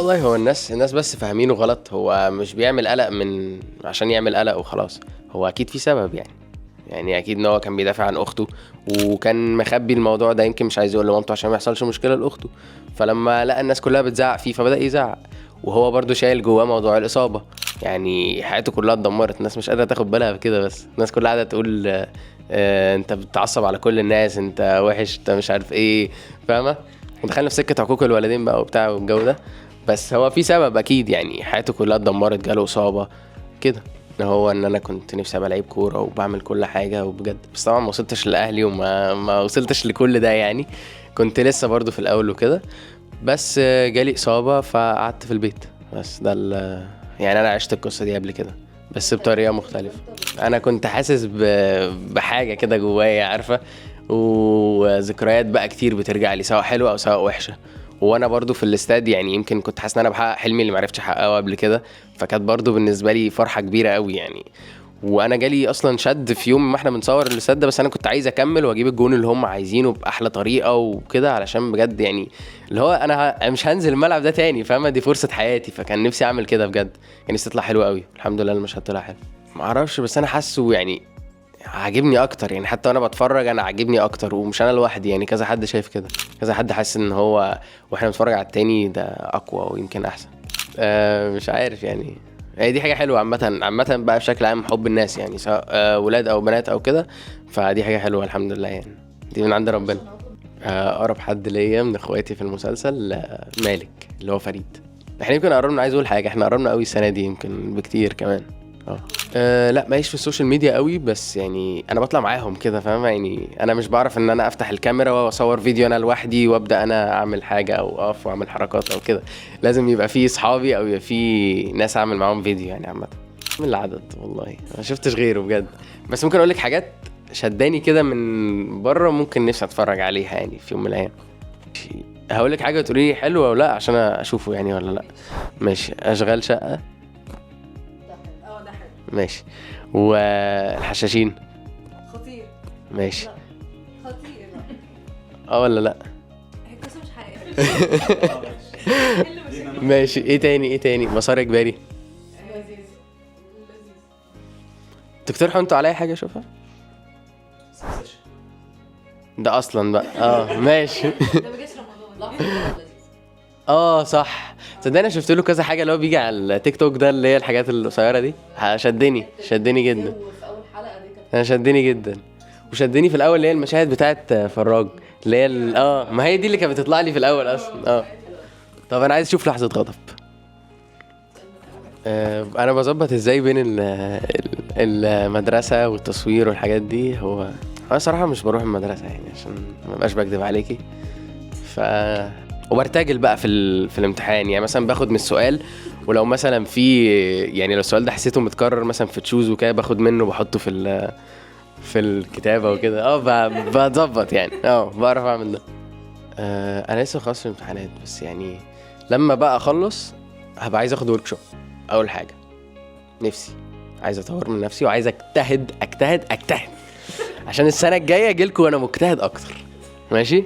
والله هو الناس بس فاهمينه غلط. هو مش بيعمل قلق من عشان يعمل قلق وخلاص، هو اكيد في سبب يعني اكيد ان هو كان بيدافع عن اخته وكان مخبي الموضوع ده، يمكن مش عايز يقول لمامته عشان ما يحصلش مشكلة لاخته، فلما لقى الناس كلها بتزعق فيه فبدا يزعق، وهو برضو شايل جواه موضوع الاصابة، يعني حياته كلها اتدمرت، الناس مش قادرة تاخد بالها بكده، بس الناس كلها قاعدة تقول انت بتتعصب على كل الناس، انت وحش، انت مش عارف ايه، فاهمه؟ ودخلنا في سكة عقوق الوالدين بقى وبتاع والجو ده، بس هو في سبب اكيد، يعني حياته كلها اتدمرت، جاله اصابه كده. هو ان انا كنت نفسي ابقى لعيب كورة وبعمل كل حاجة وبجد، بس طبعا ما وصلتش لاهلي وما ما وصلتش لكل ده، يعني كنت لسه برضو في الاول وكده، بس جالي اصابه فقعدت في البيت. بس ده يعني انا عشت القصة دي قبل كده بس بطريقة مختلفة. انا كنت حاسس بحاجة كده جوايا، عارفه، وذكريات بقى كتير بترجع لي سواء حلوة او سواء وحشة. وانا برضو في الاستاد يعني يمكن كنت حاسس ان انا بحقق حلمي اللي معرفتش احققه قبل كده، فكانت برضو بالنسبة لي فرحه كبيرة قوي يعني. وانا جالي اصلا شد في يوم ما احنا بنصور الاستاد ده، بس انا كنت عايز اكمل واجيب الجون اللي هم عايزينه باحلى طريقه وكده، علشان بجد يعني اللي هو انا مش هنزل الملعب ده تاني، فاهمه؟ دي فرصة حياتي، فكان نفسي اعمل كده بجد، كان نفسي تطلع حلوة قوي. الحمد لله المشهد طلع حلو. ما اعرفش بس انا حاسه يعني عاجبني اكتر، يعني حتى وانا بتفرج انا عاجبني اكتر، ومش انا لوحدي يعني، كذا حد شايف كده، كذا حد حاسس ان هو واحنا بنتفرج على التاني ده اقوى ويمكن احسن. مش عارف يعني، هي دي حاجة حلوة عامة بقى بشكل عام، حب الناس يعني سواء ولاد او بنات او كده، فدي حاجة حلوة الحمد لله، يعني دي من عند ربنا. اقرب حد ليا من اخواتي في المسلسل مالك اللي هو فريد. احنا يمكن قربنا، عايز اقول حاجة، احنا قربنا قوي السنة دي يمكن بكتير كمان. لا ماليش في ال social media قوي، بس يعني انا بطلع معاهم كده، فاهمه؟ يعني انا مش بعرف ان انا افتح الكاميرا واصور فيديو انا لوحدي وابدا انا اعمل حاجة او اقف واعمل حركات او كده، لازم يبقى في اصحابي او يبقى في ناس اعمل معاهم فيديو يعني. عامة من العدد والله ما شفتش غيره بجد، بس ممكن اقول لك حاجات شداني كده من بره ممكن نفسي اتفرج عليها يعني في يوم من الايام. هقول لك حاجة تقولي لي حلوة ولا لا عشان اشوفه يعني ولا لا. ماشي، اشغال شقه ماشي، والحشاشين خطير ماشي، خطير ولا لا؟ هي القصة مش حقيقية. ماشي، ايه تاني؟ ايه تاني؟ مسار اجباري لذيذ لذيذ. تقترحوا انتوا عليا حاجة اشوفها؟ ده اصلا بقى ماشي. ده ما جاش رمضان. صح، صدقني انا شفت له كذا حاجة اللي هو بيجي على التيك توك ده، اللي هي الحاجات القصيرة دي، شدني جدا. انا شدني جدا، وشدني في الاول اللي هي المشاهد بتاعت فراج، اللي هي ما هي دي اللي كانت بتطلع لي في الاول اصلا. طب انا عايز اشوف لحظة غضب. انا بظبط ازاي بين المدرسة والتصوير والحاجات دي؟ هو انا صراحة مش بروح المدرسة يعني عشان ما بقاش بكدب عليكي، ف وبرتجل بقى في الامتحان يعني، مثلا باخد من السؤال، ولو مثلا في يعني لو السؤال ده حسيته متكرر مثلا في تشوز وكده باخد منه بحطه في الكتابة وكده، بتظبط يعني، بعرف اعمل ده. انا لسه خلصت الامتحانات، بس يعني لما بقى اخلص هبقى عايز اخد workshop اول حاجة. نفسي عايز اطور من نفسي وعايز اجتهد اجتهد اجتهد عشان السنة الجاية اجيلكوا وانا مجتهد اكتر. ماشي.